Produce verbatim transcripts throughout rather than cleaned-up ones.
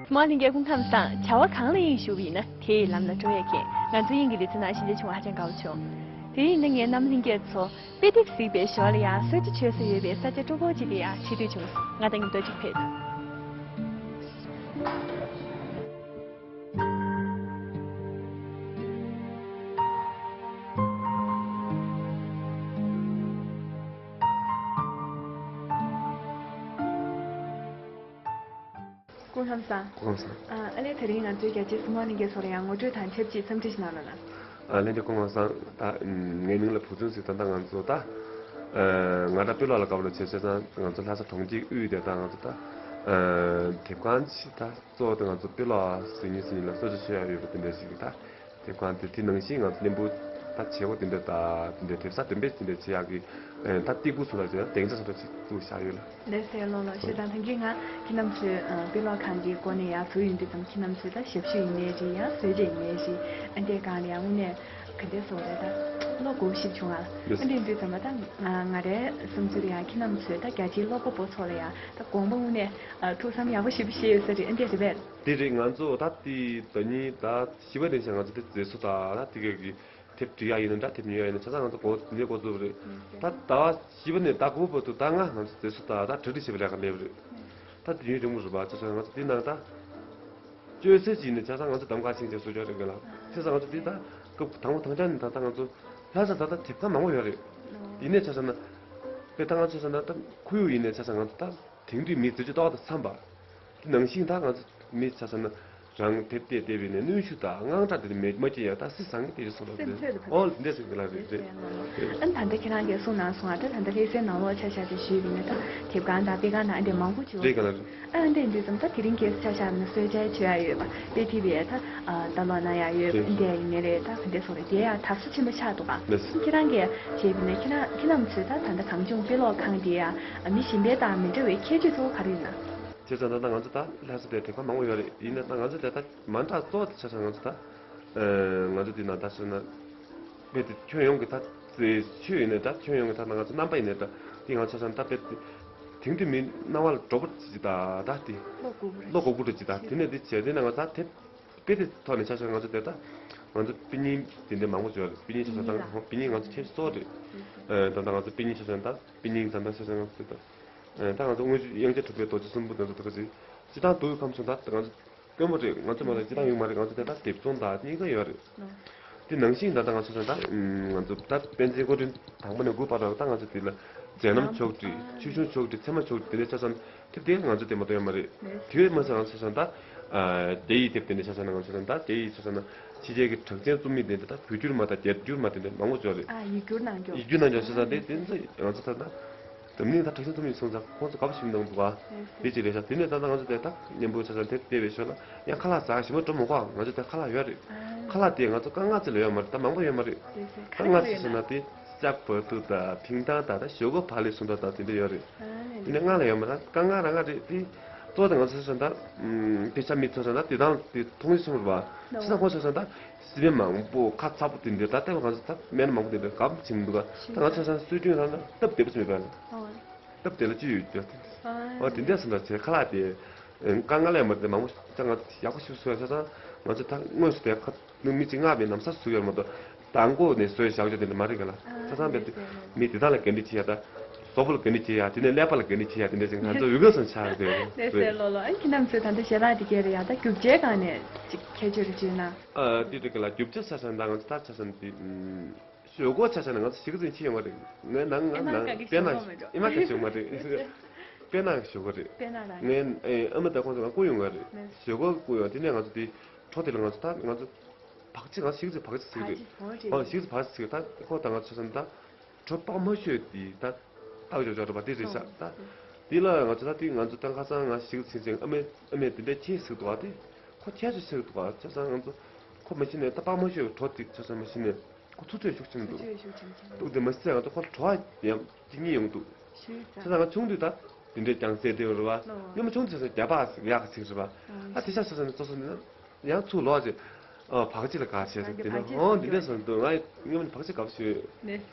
མ་ལྷན་རྒྱས་སྐུ་ཁམས་བཟང་། བྱ་བ་གང་ལ་དབྱིངས་ཞུགས་པ་ཡིན་ན་དེའི་ལམ་ལ་འགྲོ་ཡ་མཁན། ང་ཚོ་དབྱིངས་ཀྱི་ལེ་ཚན་ནང་ཞལ་མཇལ་བྱུང་བ་ཧ་ཅང་དགའ་བོ་བྱུང་། དེ་ཡིན་ན་ངས་རྣམ་ལྷན་རྒྱས་ཚོ་དཔེ་དེབ་གཟིགས་པའི་ཞོར་ལ་ཡང་གསར་འགྱུར་བྱོས་ས་ཡོད་པའི་ས་ཆ་སྤྲོ་པོ་ཅིག་ལ་ཡང་ཁྲིད་འདོད་བྱུང་སོང་། ང་དང་མཉམ་དུ་ཅིག་ཕེབས་དང་། སྐུ་ཁམས་བཟང་། སྐུ་ཁམས་བཟང་། ཨ་ཨ་ལས་དེ་རིང་ང་ཚོའི་རྒྱ་ཆེའི་གཟིགས་མོ་བ་ལྷན་རྒྱས་ཚོ་ལ་ཡང་ངོ་སྤྲོད་དང་ཆབས་ཅིག་འཚམས་འདྲི་ཞིག་གནང་རོགས་གནང་། ཨ་ལས་འདི་སྐུ་ཁམས་བཟང་། ད་ངའི་མིང་ལ་བུ་ཚུན་ཟེར། ད་ལྟ་ང་ཚོ་ད་ང་ད་དཔེ་ཀློག་ལ་དགའ་པོ་ལ་བྱས་བྱས་ཙང་ང་ཚོ་ལྷ་ས་གྲོང་ཁྱེར་དབུས་དེ་ད་ང་ཚོ་ད་དེབ་ཁང་ཆེ་ད་གཙོ་བོ་དེ་ང་ཚོ་དཔེ་ཀློག་ཟེར་མཁན་ཟེར་མཁན་ལ་གསོལ་ཇ་མཆོད་ཡ་ཡོད་པ་དེ་འདྲ་ཞིག་ད། དེབ་ཁང་དེ་དེ་ནང་བཞིན་ང་ཚོ་བརྙན་པོ་ད་བྱེད་སྒོ་དེ་འདྲ་ད་དེ་འདྲ་དེབ་གསར་འདོན་སྤེལ་དེ་འདྲ་བྱེད་ཡག་གི་ད་སྟེགས་བུ་སོགས་ལ་བྱས་ན་སྡིངས་ཆ་སོགས་ལ་ཅིག་བཙུགས་བཞག་ཡོད་ལ། ལགས་སེ་ལགས་ལགས། ཞེ་དྲག་ཐུགས་རྗེ་ཆེ། ང་ཁྱེད་རྣམ་ཚོས་དཔེ་ཀློག་ཁང་གི་སྒོ་ནས་ཡར་ཟུར་ཡོང་དུས་ཙམ་ཁྱེད་རྣམ་ཚོས་ད་ཞབས་ཞུ་ཡིན་ནའི་རེད། ཡང་བཟོ་བཅོས་ཡིན་ནའི་རེད། ཨ་འདྲའི་སྒང་ལ་ཡང་དངོས་གནས་ག་འདྲ་ཟེར་དགོས་རེད། ད་བློ་སྒོ་ཞིག་བྱུང་ང་། ལགས་སེ། ཨ་འདྲ་ཡིན་དུས་ཙམ་པ་ད་ང་ང་རའི་བསམ་ཚུལ་ལ་ཡང་ཁྱེད་རྣམ་ཚོས་ད་རྒྱ་ཆེའི་ཀློག་པ་པོ་ཚོ་ལ་ཡང་ད་དགོངས་པ་དངོས་གནས་ཨ་ཐུགས་བསམ་ཡག་པོ་ཞེ་པོ་བཞེས་ཡོད་ས་རེད། ཨ་འདྲ་རེད་པས། དེ་རེད། ང་ཚོ་ད་དེ་ཟླ་ཉིན་ད་བཞི་པ་དེ་བཞིན་ང་ཚོ་དེ་མཛད་སྒོ་ད་ད་དེ་ག་གི་དེབ་འབྲི་ཡག་ཡིན་ན་འདྲ། དེབ་ཉོ་ཡག་ཡིན་ན། ཆ་ཚང་ང་ཚོ་འགོ་འདི་ནས་འགོ་བཙུགས་པ་རེད། ད་ཟླ་བ་བཞི་པ་ནས་ཟླ་དགུ་པ་བར་དུ་ད་ང་ང་ཚོ་མཛད་སྒོ་ད་ད་གྲ་སྒྲིག་བྱེད་པའི་ལས་ཀ་སླེབས་པ་རེད། ད་དུས་ཡུན་རིང་པོ་རེད་པ། ཆ་ཚང་ང་ཚོ་འདི་ནང་ད་བཅོས་ཟེར་གྱི་ཡིན་ན་ཆ་ཚང་ང་ཚོ་གདམ་ག་ཕྱིན་ཆད་བཟོ་རྒྱུ་རེད་གི་ལ། བྱས་ཙང་ང་ཚོ་འདི་ད་སྐབས་དང་པོ་དང་རྐྱང་ནས་ད་ད་ང་ཚོ་ལྷ་ས་ད་ད་དེབ་ཁང་མང་པོ་ཡོད་རེད། ཡིན་ནའི་ཆ་ཚང་ན་དཔེ་ད་ང་ཚོ་ཆ་ཚང་ན་ད་ཁོར་ཡུག་ཡིན་ནའི་ཆ་ཚང་ང་ཚོ་ད། དེང་དུས་མི་འཛད་སྤྱོད་ཏོག་ཏུ་འཚམས་པ། དེ་ནང་བཞིན་ད་ང་ཚོ་མི་ཆ་ཚང་ན་རང་དེབ་བལྟས་བལྟས་པས་ནས་གནོན་ཤུགས་དང་དངངས་སྐྲག་དེ་མེད་མ་སྐྱེ་ཡ་ད་སྲིད་སང་གི་དེ་རེད་སོང་ལ་སེམས་ཚོད་དུ་ཕབ། ཨོ་འདྲ་ཟེར་གི་ལ་རེད་རེད། ཨ་ནི་ད་ལྟ་ཁྱེད་རང་གིས་གསུངས་གནང་སོང་ང་། ད་ད་ལྟ་ལྷ་སའི་ནང་ལོགས་ཆ་བཞག་དེ་ཞུས་པ་ཡིན་ན་ད་དེབ་ཁང་དང་དཔེ་ཁང་དང་ཨ་འདྲ་མང་པོ་བྱུང་། རེད་ག་ལ་རེད། ཨ་འདྲ་ཡིན་དུས་ཙམ་ད་དེ་རིང་གལ་སྲིད་ཆ་བཞག་ན་གསོལ་ཇ་མཆོད་ཡ་ཡོད་པ་དཔེ་ཐིག་པའི་ད་ད་ལོ་ན་ཡ་ཡོད་པ་རེད། འདྲ་ཡིན་ནི་རེད། ད་ག་འདྲ་སོང་རེད། དེ་ཡ་དར་སོ་ཆེན་པོ་ཆགས་འདུག་ག་ལགས་སོ། ཁྱེད་རང་གིས་བྱས་པ་ཡིན་ན་ཁྱེད་རང་ཁྱེད་རྣམ་ཚོས་ད་ད་ལྟ་གངས་ལྗོངས་དཔེ་ཀློག་ཁང་དེ་ཡ་མི་གཞན་པའི་དང་མི་འདྲ་བའི་ཁྱད་ཆོས་གཙོ་བོ་ག་རེ་ཡིན་ན། བྱས་ཙང་ད་ལྟ་ང་ཚོ་ད་ལྷ་ས་དེ་དེབ་ཁང་མང་པོ་ཡོད་རེད། ཡིན་ན་ད་ང་ཚོ་དེ་ད་མ་འདྲ་གཙོ་བོ་དེ་ཆ་ཚང་ང་ཚོ་ད་ང་ཚོ་དེ་ན་ད་བྱས་ན་དཔེ་དེ་ཁྱོན་ཡོངས་ཀྱི་ད་རྩེ་ཆོས་ཡིན་ནའི་ད་ཁྱོན་ཡོངས་ཀྱི་ད་ང་ཚོ་རྣམ་པ་ཡིན་ནའི་ད་དེ་ང་ཆ་ཚང་ད་དཔེ་དེ་དེང་དུས་མི་སྣང་བ་ལ་འགྲོ་པོ་ཅིག་ད་ད་དེ་བློ་གོ་བོ་རེད། བློ་གོ་བོ་རེད་ཅིག་ད་དེ་ནས་དེ་བྱས་དེ་ན་ང་ཚ་དེ་དཔེ་དེ་ཐོག་ནས་ཆ་ཆ་ང་ཚོ་དེ་ད་ང་ཚོ་དཔེ་རྙིང་དེ་འདྲ་མང་པོ་བྱོས་རེད། དཔེ་རྙིང་ཆ་ཆ་ད་དཔེ་རྙིང་ང་ཚོ་ཁྱད་གསོ་རེད། ད་ལྟ་ང་ཚོ་དཔེ་རྙིང་ཆ་ཆ་ད་དཔེ་རྙིང་ད་ད་ཆ་ཆ་ང་ཚོ་དེ་ད་ད་ང་ཚོ་དངོས་བརྒྱུད་དབྱངས་ཅན་གྲུབ་པའི་རྡོ་རྗེ་གསུམ་པོ་དེ་ཚོ་ད་ག་ཚོད་སྤྱི་བཏང་དུ་ཁམས་སོང་ད་ང་ཚོ་དཀོན་པོ་རེད། ང་ཚོ་མ་ལ་སྤྱི་བཏང་ཡོད་མ་རེད། ང་ཚོ་དེ་ད་དེབ་ཚོང་ད་གཉིས་ཀ་ཡོད་རེད། དེ་ནང་བཞིན་ད་ལྟ་ང་ཚོ་ད་ང་ཚོ་ད་དཔེ་མཛོད་སྐུ་མགྲོན་དང་པོ་ནས་དགུ་བར་ད་ང་ཚོ་དེ་ལ་མཛད་རྣམ་ཕྱོགས་བསྒྲིགས། ཆོས་གཞུང་ཕྱོགས་བསྒྲིགས། ཚད་མ་ཕྱོགས་བསྒྲིགས། དེ་འདྲ་ཆ་ཚང་དེབ་དེ་ང་ཚོ་དེ་མ་གཏོགས་ཡོད་མ་རེད། དེ་མ་ཟད་ང་ཚོ་ཆ་ཚང་ད་རྒྱ་ཡིག་དེབ་དེ་འདྲ་ཆ་ཚང་ང་ཚོ་ད་རྒྱ་ཡིག་ཆ་ཚང་ཕྱི་རྒྱལ་གྱི་གྲགས་ཅན་རྩོམ་ཡིག་དེ་འདྲ་ད་བོད་བསྒྱུར་མ་ད་རྒྱ་བསྒྱུར་མ་དེ་འདྲ་མང་པོ་ཅིག་ཡོད་རེད། ཨ་ཡིག་བསྒྱུར་གནང་རྒྱུ། ཡིག་བསྒྱུར་གནང་རྒྱུ་ཆ་ཚང་དེ་དེ་ཚོ་ང་ཚོ་ད་ད་འཛམ་གླིང་ད་གྲགས་ཅན་རྩོམ་ཡིག་སོང་ཙང་ཁོང་ཚོ་དགའ་པོ་ཞིག་གནང་འདུག་ག་དེ་གཅིག་རེད་ཤག་དེ་ནས་ད་ལྟ་ང་ཚོ་དེ་ད་མཉམ་པོ་ཆ་ཚང་དེབ་བལྟས་པའི་ཞོར་ལ་ཡང་ཁ་ལག་ཟ་ཞིམ་པོ་འགྲོ་མི་དགོས། ང་ཚོ་དེ་ཁ་ལག་ཡོད་རེད། ཁ་ལག་དེ་ང་ཚོ་དཀའ་ངལ་ཅིག་ལ་ཡོད་མ་རེད། ད་མང་པོ་ཡོད་མ་རེད། དཀའ་ངལ་ཅིག་ཟེར་ན་དེ་ལྕགས་བར་དུ་ད་ཕིང་ཐང་ད་ད་ཞོག་ཁོག་བག་ལེབ་སོང་ད་ད་དེ་འདྲ་ཡོད་རེད། དེ་ནས་སྔ་ལ་ཡོད་མ་རེད། དཀའ་ངལ་རང་ང་རེད། དེ་གཙོ་བོ་དེ་ང་ཚོ་ཆ་ཚང་ད་དཔེ་ཆ་མི་ཚོ་ཆ་ཚང་ད་དེ་དང་དེ་མཐོང་ཡི་སོང་རེད་པ། ཆ་ཚང་ཁོང་ཆ་ཚང་ད་སི་པན་མང་པོ་ཁ་ཚ་པོ་དེ་འདྲ་ད་ལྟ་ང་ཚོ་ད་སྨན་མང་པོ་དེ་འདྲ་གབ་ཕྱིན་འདུག་ག་ད་ང་ཚོ་ཆ་ཚང་སྲོལ་རྒྱུན་རང་ད་སྟབས་བདེ་པོ་ཅིག་མེད་པ་རེད། སྟབས་བདེ་ལ་ཅི་ཡོད་ཀྱང་། ཨ་དེ་འདྲ་སོང་ད་ཆེ་ཁ་ལག་དེ་དཀའ་ངལ་ཡང་མ་རེད། མང་པོ་ད་ང་ཚོ་ཡག་པོ་ཞིག་བཟོས་ཡ་ཆ་ཚང་ང་ཚོ་ད་དངོས་སུ་དེ་ཁ་ནང་མི་གཅིག་ལྔ་བའི་ནམ་ས་བཟོས་ཡོད་མ་གཏོགས་དང་པོ་ནས་བཟོས་བཞག་རྒྱུ་དེ་འདྲ་མ་རེད་ག་ལ། ཆ་ཚང་རྦད་དེ་མི་དེ་དག་ལ་ག་འདྲ་བྱེད་ཡ་ད་གཟུགས་པོ་ལ་ག་འདྲ་བྱེད་ཡ་དེ་ནས་ཀླད་པ་ལ་ག་འདྲ་བྱེད་ཡ་དེ་འདྲ་ཞིག་ང་ཚོ་འུ་ག་སོང་ཆགས་རེད། ལགས་སེ་ལགས་ལགས། ཨ་ཁྱེད་རྣམ་ཚོས་ད་ལྟ་ཞལ་ལག་དེ་སྐྱེལ་རེད་ཡ། ད་རྒྱུ་ཆའི་སྒང་ནས་ཅིག་ཁྱད་ཆོས་རེ་བརྗོད་ན། ཨ་དེ་རེད་ག་ལ། རྒྱུ་ཆ་ཆ་ཚང་ད་ང་ཚོ་ད་ཆ་ཚང་དེ། ཞོག་ཁོག་ཆ་ཆ་ནས་ང་ཚོ་ཞིག་ཚིག་ཕྱི་ཡོང་བ་རེད། ངའི་ནང་ང་ནང་དཔེར་ན་ཨེ་མ་ག་ཞོག་མ་རེད། དཔེར་ན་ཞོག་ཁོག་རེད། ངའི་ཨ་མ་དང་ཁོང་ཚོ་ང་སྐུ་ཡོང་བ་རེད། ཞོག་ཁོག་སྐུ་ཡོང་དེ་ནས་ང་ཚོ་དེ་གྲོ་དེ་ལ་ང་ཚོ་ད་ང་ཚོ་བག་ཕྱེ་ང་ཞིག་ཚིག་བག་ཕྱེ་ཚིག་རེད། ཨ་ཞིག་ཚིག་བག་ཕྱེ་ཚིག་ད་ཁོ་ད་ང་ཚོ་ཆ་ཚང་ད་གྲོ་པགས་མ་ཤོད་དེ་ད་ཏག་ཅོག་ཅོག་རེད་པ། དེ་རེད་ཤག་ད། དེ་ལ་ང་ཚོ་ད་དེ་ང་ཚོ་ད་ཁ་སང་ང་ཞིག་ཚིག་ཚིག་ཨ་མས་ཨ་མས་དེ་འདྲ་ཁྱེད་ཚིག་འདུག་བ། དེ་ཁོ་ཁྱེད་ཚོ་ཚིག་འདུག་བ། ཆ་ཚང་ང་ཚོ་ཁོ་མ་ཤི་ནས་ད་པགས་མ་ཤོད་གྲོ་དེ་ཆ་ཚང་མ་ཤི་ནས། ཁོ་ཚུར་ཚོད་ཤུགས་ཆེན་འདུག་ཚུར་ཚོད་ཤུགས་ཆེན་ཆེན་འདུག་དེ་མ་ཟད་ང་ཚོ་ཁོ་ལ་བྲོ་བ་ཡང་གཅིག་གཉིས་ཡོང་འདུག་ཤུགས་ཆེ་ཙང་ང་ཆུང་དུས་ད་དེ་འདྲའི་ཀྱང་ཟས་དེ་རུ་བ། ལོ། སྔོན་མ་ཆུང་དུས་ས་རྒྱ་པག་ཟིག་ཡག་ཚིག་རུ་བ། ཨ་དེ་ཤ་ཤ་ས་ནས་ཙོ་སོ་ནས་ཡང་ཚུར་ལོག་ཅེ། ཨ་བག་ཕྱེ་ལ་དགའ་བྱས་སོང་། དེ་ན་ཨོ་འདི་འདྲ་སོང་འདུག་ང་སྔོན་མ་བག་ཕྱེ་དགའ་པོ་ཞུ། ལགས་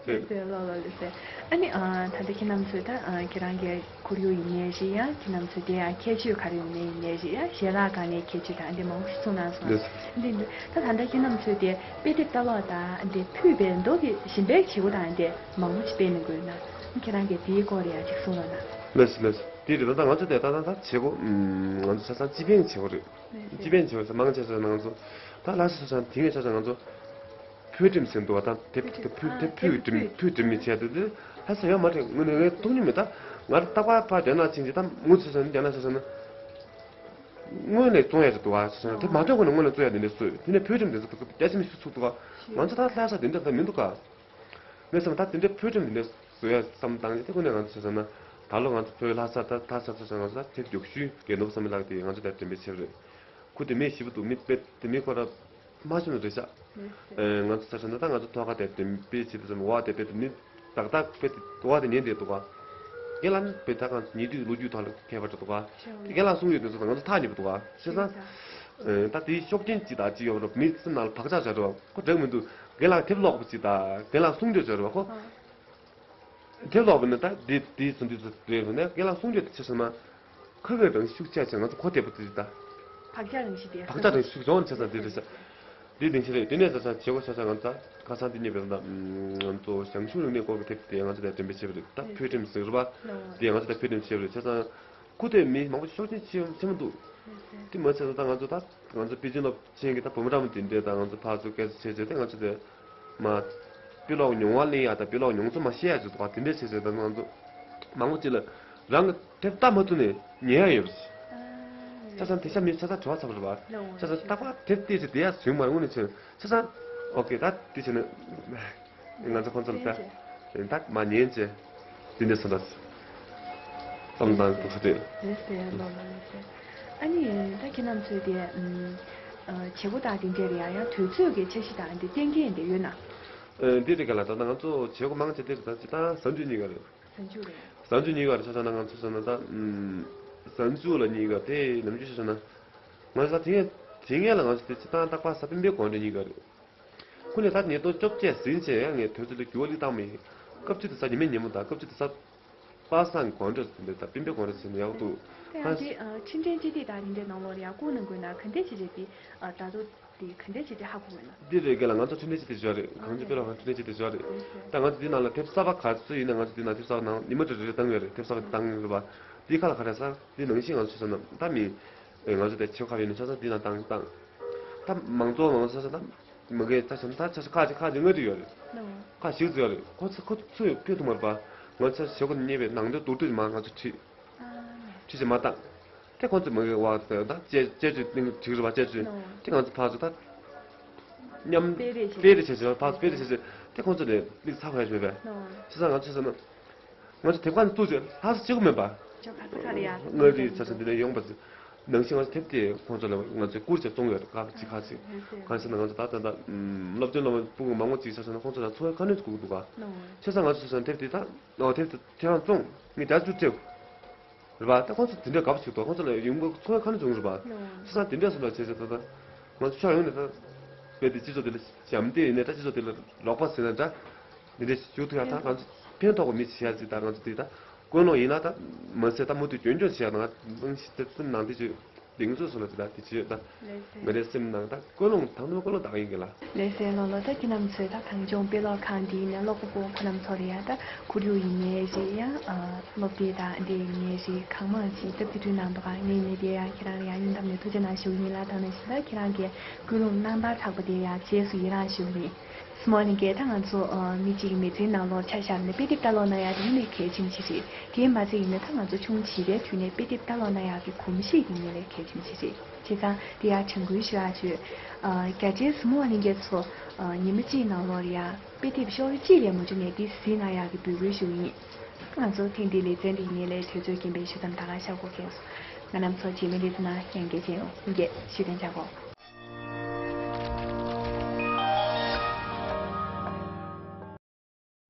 སོ་ལགས་སོ་ལགས་སོ། ཨ་ནི་ཨ་ད་ལྟ་ཁྱེད་རྣམ་ཚོས་ད་ཨ་ཁྱེད་རང་གི་ཁོར་ཡུག་ཡིན་ནའི་རེད་ཡ། ཁྱེད་རྣམ་ཚོས་དེ་ཡང་ཁྱད་ཆོས་ག་རེ་ཡོད་ནའི་ཡིན་ནའི་རེད་ཡ། ཞལ་ལག་སྒང་ནས་ཁྱད་ཆོས་དང་འདི་མང་པོ་ཞིག་གསུངས་གནང་སོང་། ལགས་སོ། འདི་འདི་ད་ད་ལྟ་ཁྱེད་རྣམ་ཚོས་དེ་དཔེ་དེབ་ལྟ་ཀློག་དང་འདི་ཕུད་པའི་མདོ་གི་ཞིབ་པའི་བྱེད་སྒོ་དང་འདི་མང་པོ་ཞིག་སྤེལ་གནང་གི་ཡོད་ན། ཁྱེད་རང་གིས་དེའི་སྐོར་ལ་ཡང་ཅིག་གསུང་རོགས་གནང་། ལགས་སོ་ལགས་སོ། དེ་རེད། ད་ལྟ་ང་ཚོ་དེ་ད་ད་ད་བྱེད་སྒོ་ང་ཚོ་ཆ་ཚང་སྤྱི་ཕན་བྱེད་སྒོ་རེད། སྤྱི་ཕན་བྱེད་པ་མང་ཆེ་ས་ང་ཚོ་ད་ལྷ་ས་ཆ་ཚང་དེང་གི་ཆ་ཚང་ང་ཚོ་ཕུལ་ཁྲིམས་ཟེར་འདུག་བ། ད་དེབ་དེ་ཕུལ་དེབ་ཕུལ་གྱི་ཁྲིམས་ཕུལ་ཁྲིམས་མི་བྱས་དེ་དེ་ལྷ་ས་ཡོད་མ་རེད། དངོས་གནས་ངས་མཐོང་མྱོང་མེད། ད་ང་རྟག་པར་ཕར་དེ་ན་ཕྱིན་ཅི་ད་ངུ་ཆེ་ས་ནི་དེ་ན་ཆ་ཚང་ན་དངོས་གནས་བཙོང་ཡ་རེད་འདུག་བ། ཆ་ཚང་དེ་མ་ཐོན་གོང་ནས་དངོས་གནས་བཙོང་ཡ་དེ་འདྲ་སུ་དེ་ནས་ཕུལ་ཁྲིམས་དེ་ཚོ་རྒྱ་ཆེ་མི་ཤུགས་ཚུགས་འདུག་བ། ང་ཚོ་ད་ལྷ་ས་དེ་འདྲ་ད་མི་འདུག་ག་ངས་བསམ་ད་དེ་འདྲའི་ཕུལ་ཁྲིམས་དེ་འདྲ་བཟོ་ཡ་བསམ་བཏང་ཡོད། དེ་ཁོ་ནས་ང་ཚོ་བྱས་ཙང་ན་ད་ལོ་ང་ཚོ་བོད་ལྷ་ས་ད་ད་ས་ཚོ་ང་ཚོ་ད་དེབ་རྒྱུགས་ཞུས་དགེ་ནོར་བསམ་ལགས་དེ་ང་ཚོ་ད་འགྲེམས་སྤེལ་བྱས་པ་རེད། ཁོ་དེ་མི་ཞིབ་པོ་འདུག་མི་དཔེ་དེ་མི་ཁོ་ར་མ་ཤེས་ནོ་རེད་ཤག་ང་ཚོ་བྱས་ཙང་ན་ད་ང་ཚོ་ཐོག་ཁ་དེ་འགྲེམས་སྤེལ་བྱས་དུས་ཙམ་བ་དེ་དཔེ་དེ་མི་ཏག་ཏག་དཔེ་དེ་བ་དེ་ཉན་བསྡད་འདུག་ག་རྒན་ལགས་དཔེ་ད་ང་ཚོ་ཉེ་དུས་ལོ་རྒྱུས་ཐོག་ལ་མཁས་པ་འདྲ་འདུག་ག་དེ་རྒན་ལགས་གསུང་ཡོད་དེ་ཚོ་ད་ང་ཚོ་ཐག་ཉེ་པོ་འདུག་ག་བྱས་ཙང་། ད་དེའི་ཤུགས་རྐྱེན་ཅིག་དང་ཅིག་ཡོད་རེད། མི་སེམས་ནང་ལ་བག་ཆགས་བྱ་རེད་བ། ཁོ་འགྲིག་མི་འདུག་རྒན་ལགས་དེབ་ཀློག་པ་ཅིག་དང་རྒན་ལགས་གསུང་བརྗོད་བྱ་རེད་བ། ཁོ་དེབ་ཀློག་པ་ནི་ད་དེ་དེའི་ཚུན་དུས་སུ་རེད་རེད་ནས་རྒན་ལགས་གསུང་བརྗོད་དེ་ཆེ་ས་ན་ཁ་ཁའི་རང་ཤུགས་ཆེ་ཆེ་ང་ཚོ་གོ་བདེ་པོ་དེ་ད་བག་ཆགས་རང་ཤུགས་དེ་བག་ཆགས་རང་ཤུགས་བྱུང་ཆེ་ས་དེ་རེད་ས། དེ་དེང་ཕྱིན་རེད། དེ་ནས་ས་ས་བྱེད་སྒོ་ཆ་ཆ་ང་ཚ་ཁ་སང་དེ་ཉེ་བའི་ཟླ་ང་ཚོ་ཞང་ཞུང་རིག་གནས་སྐོར་གྱི་དེབ་དེ་ང་ཚོ་དེ་འགྲེམས་སྤེལ་བྱས་པ་རེད། ད་ཕུལ་ཁྲིམས་ཟེར་བ་དེ་ང་ཚོ་དེ་ཕུལ་ཁྲིམས་བྱས་པ་རེད། ཆ་ཚང་། སྐུ་དེ་མི་མང་པོ་ཤོག་ཆེན་ཆེ་ཆེན་མོ་འདུག་དེ་མ་ཚད་ད་ང་ཚོ་ད་ང་ཚོ་པེ་ཅིན་སློབ་ཆེན་གྱི་ད་བུ་མོ་འདྲ་མོ་དེ་འདྲས་ད་ང་ཚོ་ཕར་ཚུར་སྐད་ཆ་བྱས་བྱས་ཏེ་ང་ཚོ་དེ་མ་དཔེ་ཀློག་མྱོང་བ་ལེན་ཡ་ད་དཔེ་ཀློག་མྱོང་ཚོར་མ་བཤད་ཡ་ཅིག་འདུག་ག་དེ་འདྲས་བྱས་བྱས་ད་ང་ཚོ་མང་པོ་ཅིག་ལ་རང་གི་དེབ་ལྟ་མ་ཐུབ་ནས་ཉན་ཡ་ཡོད་པ་ཅིག་ཆ་ཚང་དེ་ཤ་མི་ཆ་ཚང་བྲོ་བ་ཚ་པོ་རེད་པ། ཆ་ཚང་རྟག་པར་དེབ་བལྟས་ཚེ་དེ་ཡ་བཟུང་མ་རེད། དངོས་གནས་བྱས་ཆ་ཚང་ཨོ་ཀེ་ད་དེ་བྱས་ནས། ང་ཚོ་ཁོང་ཚོ་ལ་ད་ད་མ་ཉན་ཅེས་དེ་འདྲ་སོང་ད་བསམ་སྟངས་དེ་ཚོ་དེ། ལགས་སེ་ལགས་ལགས་ལགས་སེ། ཨ་ནི་ད་ཁྱེད་རྣམ་ཚོས་དེ་ཨུམ་ཨ་བྱེད་སྒོ་དང་དེ་འདྲ་རེད་ཡང་ཡང་དུས་ཚོད་ཀྱི་འཆར་གཞི་དང་དེ་གཏན་འཁེལ་དེ་ཡོད་ན། ཨ་འདི་རེད་ག་ལ་ད་ལྟ་ང་ཚོ་བྱེད་སྒོ་མང་ཆེ་དེ་རེད། ད་ཅི་ད་གཟའ་མཇུག་གཉིས་ཀ་རེད། གཟའ་མཇུག་རེད། གཟའ་མཇུག་གཉིས་ཀ་རེད། ཆ་ཆ་ན་ང་ཚོ་ཆ་ན་ད་ཨུམ་གཟའ་མཇུག་ལ་གཉིས་ཀ་དེ་ནམ་རྒྱུན་ཆ་ཆ་ན་ང་ཚོ་ད་དེ་དེ་ངས་ལ་ང་ཚོ་དེ་ཅི་ད་རྟག་པར་གཟའ་སྤེན་པའི་དགོང་དྲོ་གཉིས་ཀ་རེད། ཁོ་ནས་ད་ཉིས་སྟོང་བཅོ་བརྒྱད་ཟིན་བྱས་ཡང་ངས་དུས་ཚོད་ལ་འགྱུར་བ་སླེབས་བཏང་མེད། སྐབས་གཅིག་ཏུ་གཟའ་ཉི་མའི་ཉིན་མོ་དང་སྐབས་གཅིག་ཏུ་གཟའ་པ་སངས་དགོང་དྲོ་ཟིན་པའི་ད་སྤེན་པའི་དགོང་དྲོ་ཟིན་ཡག་འདུག་དེ་ཡང་དེ་ཁྲིམས་དྲན་སྤྱི་བདེ་དང་དེ་འདྲའི་ནང་ལོགས་ལ་ཡང་བསྐུར་གནང་དགོས་ན་ག་འདྲས་བྱས་བྱས་དེ་ད་དུང་དེ་ག་འདྲས་བྱས་དེ་ཧ་གོ་དགོས་ན། འདི་རེད་ག་ལ་ང་ཚོ་ཁྲིམས་དྲན་སྤྱི་བདེ་བྱས་རེད། གངས་ལྗོངས་དཔོན་སློབ་ཁང་ཁྲིམས་དྲན་སྤྱི་བདེ་བྱས་རེད། ད་ང་ཚོ་འདི་ནང་ལ་དེབ་གསར་པ་ག་ཚོད་ཡིན་ན་ང་ཚོ་འདི་ནང་དེབ་གསར་པ་ནང་ཉི་མ་དྲུག་རེ་རེ་བཏང་ཡོད་རེད། དེབ་གསར་པ་བཏང་ཡོད་རེད་པ། འདི་ཁ་ལ་ག་རེ་ཟེར་འདི་ནང་བཞིན་ང་ཚོ་ཆ་ཚང་ད་མི་ང་ཚོ་དེ་ཆེ་ཁ་ཡོད་ན་ཆ་ཚང་འདི་ནང་བཏང་བཏང་། ད་མང་ཚོགས་མང་ཚོགས་ཆ་ཚང་ད། མི་འགས་ད་བྱམས་ད་ཆ་ཆ་ཁ་ཅིག་ཁ་ཅིག་ལྔ་བཅུ་ཡོད་རེད། ལོ། ཁ་བཞི་བཅུ་ཡོད་རེད། ཁོ་ཚོ་ཁོ་ཚོས་ཕུད་ཐུབ་མ་རེད་པ། ང་ཚོ་ཞོགས་ཀ་ཉལ་བའི་ནང་དུ་དུར་དུས་མ་ང་ཚོ་ཁྲིད། ཨ་ནི། ཁྲིད་ཅིག་མ་བཏང་། དེ་ཁོ་ཚོ་མི་འགས་བ་དེ་ད་ཅེ་ཅེ་ཅུ་ཏིང་གྲིག་རེད་པ། ཅེ་ཅུ། ལོ། དེ་ང་ཚོ་ཕར་ཚུར་ད་མཉམ་སྤེལ་རེས་བྱེད། སྤེལ་རེས་བྱེད་ཅིག་ཕར་ཚུར་སྤེལ་རེས་བྱེད་ཅིག་དེ་ཁོ་ཚོ་ནས་ལིག་ཚ་བ་ཡ་མེད་པས། ལོ། བྱས་ཙང་ང་ཚོས་ཟེར་ན། ང་ཚོ་དེབ་ཁང་དུ་བཙུགས་རྗེས་ལྷ་ས་གཅིག་པུ་མིན་པ། ཅོ་ག་ས་ག་རེ་ཡ། མངའ་རིས་ཆ་ཚང་འདི་ནས་ཡོང་པ་ཚོ། ནང་བཞིན་ང་ཚོ་དེབ་དེ་ཁོང་ཚོ་ལ་ང་ཚོས་བསྐུར་བྱས་བཙོང་ཡོད་རེད། ཁ་ཅིག་ཁ་ཅིག་གང་ཟེར་ན་ང་ཚོ་ད་ད་ད་སློབ་སྟོན་སློབ་མ་སྤུ་གུ་མང་པོ་ཅིག་ཆ་ཚང་ན་ཁོང་ཚོ་ལ་འཚོ་བའི་ཁ་སྣོན་ཚོ་དགོས་ཀྱི་འདུག་ག་བྱས་ཙང་ང་ཚོ་ཆ་ཚང་དེབ་དེ་ད་ཨོ་དེབ་དེ་ཁྱེད་རང་བཙོང་ངས་རྒྱ་ཆུ་སྤྲད། རེད་པ། ད་ཁོང་ཚོ་དེ་འདྲ་དགའ་པོ་ཞིག་འདུག་ཁོང་ཚོ་ལ་ཡོང་སྒོ་འཚོ་བའི་ཁ་སྣོན་བྱུང་རེད་པ། བྱས་ཙང་དེ་འདྲ་སོང་ལ་བྱས་ཙང་ད་ད་ང་ཚོ་ཕྱོགས་ཡོངས་ནས་ད་རྦད་དེ་སྤྱི་ཚོགས་དེ་ལ་ཞབས་འདེགས་ཡིན་ནའི་ད་སྤྱི་ཚོགས་དེ་ལ་རོགས་པ་ཟེར་ན་འདྲ། འདི་འདྲ་ཞུ་ཐུབ་ཡ་ད་ང་ཚོ་ཕན་ཐོགས་པ་མི་བྱེད་ཡ་ཅིག་ད་ང་ཚོ་དེ་ད་ཀུན་སློང་ཡིན་ན་ད་མ་ཟད་ད་མུ་མཐུད་རྒྱུན་སྐྱོང་བྱེད་ཡ་ང་ཚོ་སེམས་ནང་དེ་ཅིག་གདེང་ཚོད་སོང་ལ་དེ་ད་དེ་བྱེད་ད་ལགས་སེ། ང་རའི་སེམས་ནང་ད་ཀུན་སློང་དང་པོ་ཀུན་སློང་དག་ཡིན་གི་ལ། ལགས་སེ་ལགས་ལགས། ད་ཁྱེད་རྣམ་ཚོས་ད་གངས་ལྗོངས་དཔེ་ཀློག་ཁང་འདིའི་ནང་ཀློག་པ་པོ་ཁོ་རྣམ་ཚོ་ལ་ཡ་ད་ཁོར་ཡུག་ཡིན་ནའི་རེད་ཡ། ཨ་སློབ་དེབ་དང་འདི་ཡིན་ནའི་རེད། གང་མང་ཞིག་སྟབས་བདེ་བསྐྲུན་གནང་འདུག་ག་ངས་ནི་དེ་ཡ་ཁྱེད་རང་ལ་ཡ་སྙིང་གཏམ་ནས་ཐུགས་རྗེ་གནང་ཞུ་གི་ཡིན་ལ། ད་ནང་བཞིན་ད་ཁྱེད་རང་གིས་ཀུན་སློང་རྣམ་པར་དག་པ་དེ་ཡ་རྗེས་སུ་ཡི་རང་ཞུ་གི་ཡིན། སྨོན་ལྷན་རྒྱས། ད་ང་ཚོ་ཨ་མི་གཅིག་གི་མི་ཚེའི་ནང་ལོགས་ཆ་བཞག་ནས་དཔེ་དེབ་ལྟ་ཀློག་གནང་ཡག་དེ་ནི་གལ་ཆེན་ཞིག་རེད། དེ་མ་ཚད་ཡིན་ན་ད་ང་ཚོ་ཆུང་བྱིས་པའི་དུས་ནས་དཔེ་དེབ་ལྟ་ཀློག་གནང་ཡག་གི་གོམས་གཤིས་དེ་ངེས་ལས་གལ་ཆེན་ཞིག་རེད། བྱས་ཙང་དེ་ཡང་དྲན་སྐུལ་ཞུ་ཡག་བྱོས། ཨ་རྒྱ་ཆེའི་གཟིགས་མོ་བ་ལྷན་རྒྱས་ཚོ་ཨ་ཉི་མ་གཅིག་ནང་ལོགས་ལ་ཡ་དཔེ་དེབ་ཤོག་ལྷེ་གཅིག་ལས་མ་བྱུང་ནས་དེ་གཟིགས་གནང་ཡག་གི་འབོད་སྐུལ་ཞུ་གི་ཡིན། ང་ཚོ་ཐེངས་འདིའི་ལེ་ཚན་འདི་ངེས་ལས་དུས་ཚོད་རྐྱེན་པས་ཞུ་མཚམས་ད་ག་བཞག་དགོས་ཁེལ་སོང་། ང་རྣམ་ཚོ་རྗེས་མའི་ལེ་ཚན་ནང་ཡང་བསྐྱར་མཇལ་ཡོང་། ལྷན་རྒྱས་བཞུགས་གདན་འཇགས་དགོས།